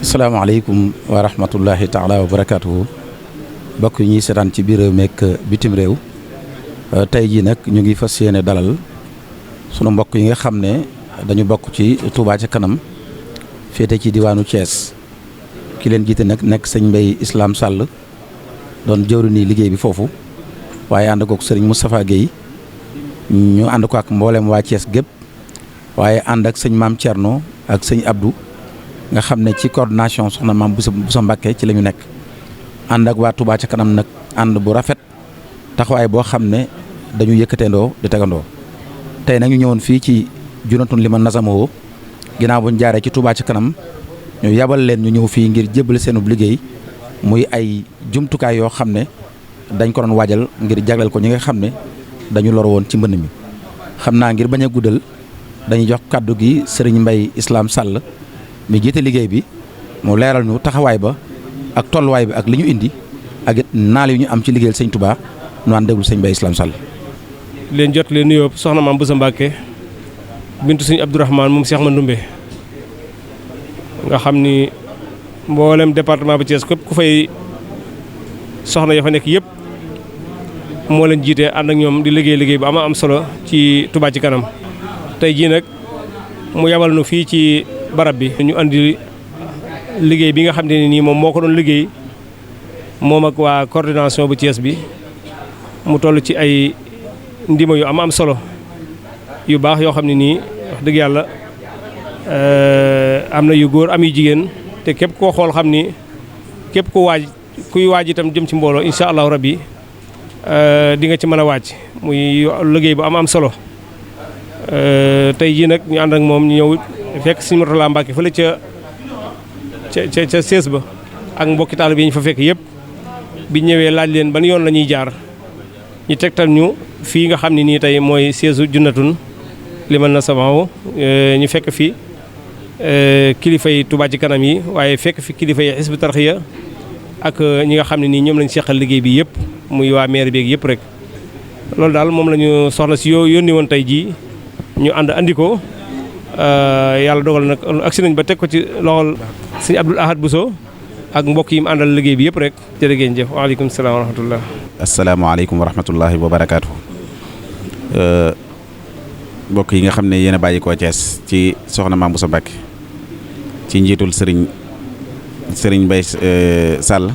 asalaamaaleykum wa rahmatullahi taala wa barakaatuhu bokk yi ñuy seetaan ci biir réew mi ak bitim réew tey jii nag ñu ngi fas yéene dalal sunu mbokk yi nga xam ne dañu bokk ci Touba ca kanam féete ci diwaanu Thiès ki leen jiite nag nekk sëñ Mbaye Islam Sall doon jëwriñu liggéey bi foofu waaye ànd kook sëriñ Moustapha Guèye ñu ànd ko ak mboolem waa Thiès gépp waaye ànd ak sëñ Maam Thierno ak sëñ Abdou nga xam ne ci coordination soxna Maam Boussa Mbacké ci la ñu nekk ànd ak waa Touba ca kanam nag ànd bu rafet taxawaay boo xam ne dañu yëkkateendoo di tegandoo tey nag ñu ñëwoon fii ci Junatun Liman Nazamoo ginnaaw bu ñu jaaree ci Touba ca kanam ñu yabal leen ñu ñëw fii ngir jébbal seenub liggéey muy ay jumtukaay yoo xam ne dañ ko doon waajal ngir jagleel ko ñi nga xam ne dañu lor woon ci mbënn mi xam naa ngir bañ a guddal dañuy jox kàddu gi sëriñ Mbaye Islam Sall mi jiite liggéey bi mu leeral ñu taxawaay ba ak tolluwaay bi ak li ñu indi ak it naal yu ñu am ci liggéeyal sëñ Touba nu ànd déglu sëñ Mbaye Islam Sall. leen jot leen nuyoo soxna Maam Boussa Mbacké bintu sëñ Abdourahmane moom Cheikh Mandoumbe nga xam ni mboolem département bu Thiès képp ku fay soxna ya fa nekk yëpp moo leen jiite ànd ak ñoom di liggéey bu am solo ci Touba ci kanam tey jii nag mu yabal nu fii ci barab bi ñu andi liggéey bi nga xam ne nii moom moo ko doon liggéey moom ak waa coordination bu Thiès bi mu toll ci ay ndima yu am solo yu baax yoo xam ne nii wax dëgg yàlla am na yu góor am yu jigéen te képp koo xool xam ni képp kuy waaj itam jëm ci mbooloo incha allahu rabbi di nga ci mën a waaj muy liggéey bu am solo tey jii nag ñu ànd ak moom ñu ñëw fekk Sëñ Mourtala Mbacké fële ca sees ba ak mbokki taalibe yi ñu fa fekk yëpp bi ñëwee laaj leen ban yoon la ñuy jaar ñu tegtal ñu fii nga xam ne nii tey mooy seesu Junatun Liman Nazamoo ñu fekk fi kilifa yi Touba ci kanam yi waaye fekk fi kilifa yi Hizbut Tarqiyyah ak ñi nga xam ne nii ñoom lañ seqal liggéey bi yëpp muy waa maire beeg yëpp rek loolu daal moom la ñu soxla si yónni woon tey jii ñu andi ko yàlla dogal nag agsi nañ ba teg ko ci loxol sëñ Abdoul Ahad Bousso ak mbokk yi mu àndal liggéey bi yëpp rek jërë ngeen jëf waaleykum salaam wa rahmatullah. asalaamaaleykum wa rahmatullahi wa barakaatu. mbokk yi nga xam ne yéen a bàyyi koo Thiès ci soxna Maam Boussa Mbacké ci njiitul sëriñ Mbaye Sall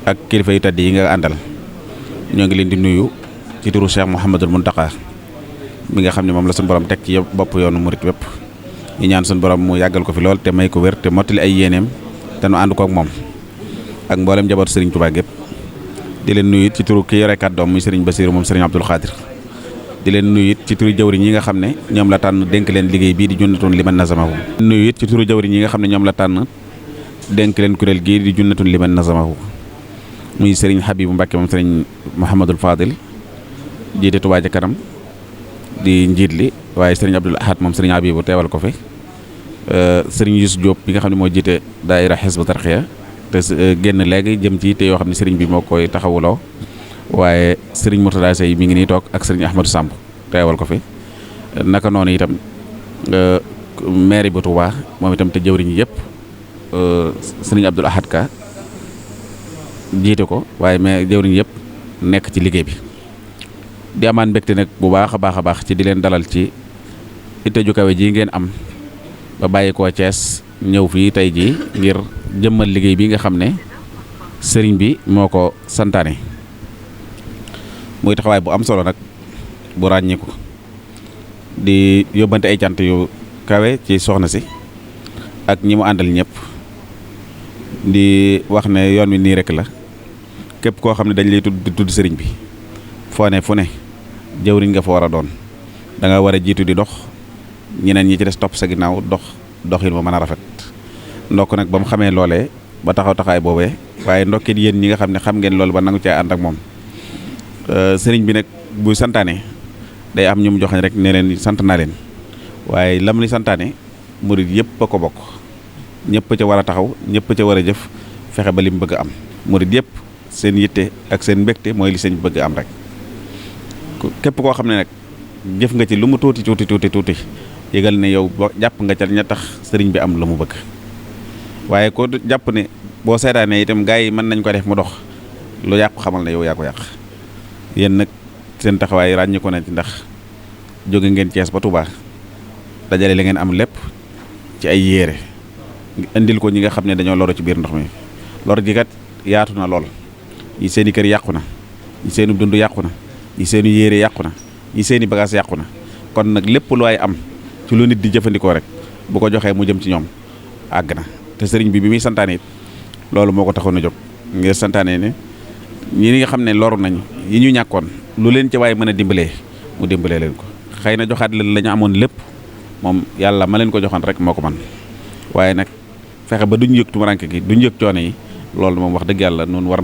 ak kilifa yu tedd yi nga àndal ñoo ngi leen di nuyu ci turu Cheikh Mouhamadul Mountakha mi nga xam ne moom la suñu borom teg ci bopp yoonu murit wépp ñu ñaan suñu borom mu yàggal ko fi lool te may ko wér te mottali ay yéeneem te nu ànd ko ak moom ak mboolem njabootu Serigne Touba gépp di leen nuyu ci turu ki yore kàddoom muy Serigne Bassirou moom Serigne Abdoul Khadir di leen nuyu it ci turu jawriñ yi nga xam ne ñoom la tànn dénk leen liggéey bii di Junatun Liman Nazamoo nuyu it ci turu jawriñ yi nga xam ne ñoom la tànn dénk leen kuréel gii di Junatun Liman Nazamoo muy Serigne Habibou Mbacké moom Serigne Mouhamadul Fadil jiite Touba ca kanam di njiit li waaye Serigne Abdoul Ahad moom Serigne Habibou teewal ko fi Serigne Youssou Diop bi nga xam ne moo jiite daayira Hizbut Tarqiyyah te génn léegi jëm ci te yoo xam ne Serigne bi moo koy taxawuloo waaye Serigne Mourtada Sey mi ngi nii toog ak Serigne Ahmadou Samb teewal ko fi naka noonu itam maire bu Touba moom itam te jëwriñ yëpp Serigne Abdoul Ahad Ka jiite ko waaye mais jëwriñ yëpp nekk ci liggéey bi di amaan mbégte nag bu baax a baax ci di leen dalal ci itte ju kawe ji ngeen am ba bàyyi koo Thiès ñëw fii tey jii ngir jëmmal liggéey bi nga xam ne sëriñ bi moo ko santaane muy taxawaay bu am solo nag bu ràññiku di yóbbante ay cant yu kawe ci soxna si ak ñi mu àndal ñëpp di wax ne yoon wi nii rek la képp koo xam ne dañ lay tudd sëriñ bi foo ne fu ne jëwriñ nga fa war a doon da nga war a jiitu di dox ñeneen ñi ci des topp sa ginnaaw doxin ma mën a rafet ndokk nag ba mu xamee loolee ba taxawaay boobee waaye ndokkit yéen ñi nga xam ne xam ngeen loolu ba nangu cee ànd ak moom sëriñ bi nag buy santaane day am ñu mu joxañ rek ne leen sant naa leen waaye lam li santaane murid yëpp a ko bokk ñëpp ca war a taxaw ñëpp ca war a jëf fexe ba li mu bëgg am murid yëpp seen yitte ak seen mbégte mooy li sëñ bi bëgg am rek képp koo xam ne nag jëf nga ci lu mu tuuti yëgal ne yow boo jàpp nga ca ña tax sëriñ bi am la mu bëgg waaye ko jàpp ne boo seetaanee itam gaa yi mën nañ ko def mu dox lu yàqu xamal ne yow yaa ko yàq yéen nag seen taxawaay ràññi ko na ci ndax jóge ngeen Cees ba Touba dajale la ngeen am lépp ci ay yére indil ko ñi nga xam ne dañoo loro ci biir ndox mi lor gi kat yaatu na lool ñi seeni kër yàqu na ñi seeni dund yàqu na ñi seeni yére yàqu na ñi seeni bagage yàqu na kon nag lépp lu waay am ci lu nit di jëfandikoo rek bu ko joxee mu jëm ci ñoom àgg na te sëriñ bi muy santaane it loolu moo ko taxoon a jóg ngir santaane ne ñi nga xam ne loru nañ yi ñu ñàkkoon lu leen ci waaye mën a dimbalee mu dimbalee leen ko xëy na joxaat leen la ñu amoon lépp moom yàlla ma leen ko joxoon rek moo ko man waaye nag fexe ba duñ yëg tumuranke gi duñ yëg coono yi loolu moom wax dëgg yàlla noonu war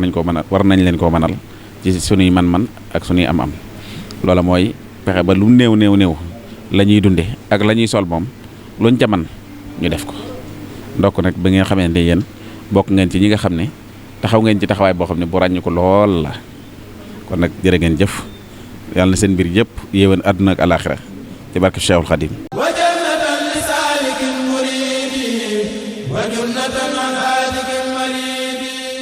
nañ leen koo mënal ci sunuy man-man ak sunuy am-am loola mooy fexe ba lu néew la ñuy dunde ak la ñuy sol moom luñ ca man ñu def ko ndokk nag ba ngeen xamee ne yéen bokk ngeen ci ñi nga xam ne taxaw ngeen ci taxawaay boo xam ne bu ràññu ko lool la kon nag jërë ngeen jëf yàlla na seen mbir yëpp yéwén àdduna ak alaaxira ci barke Cheikhul Khadim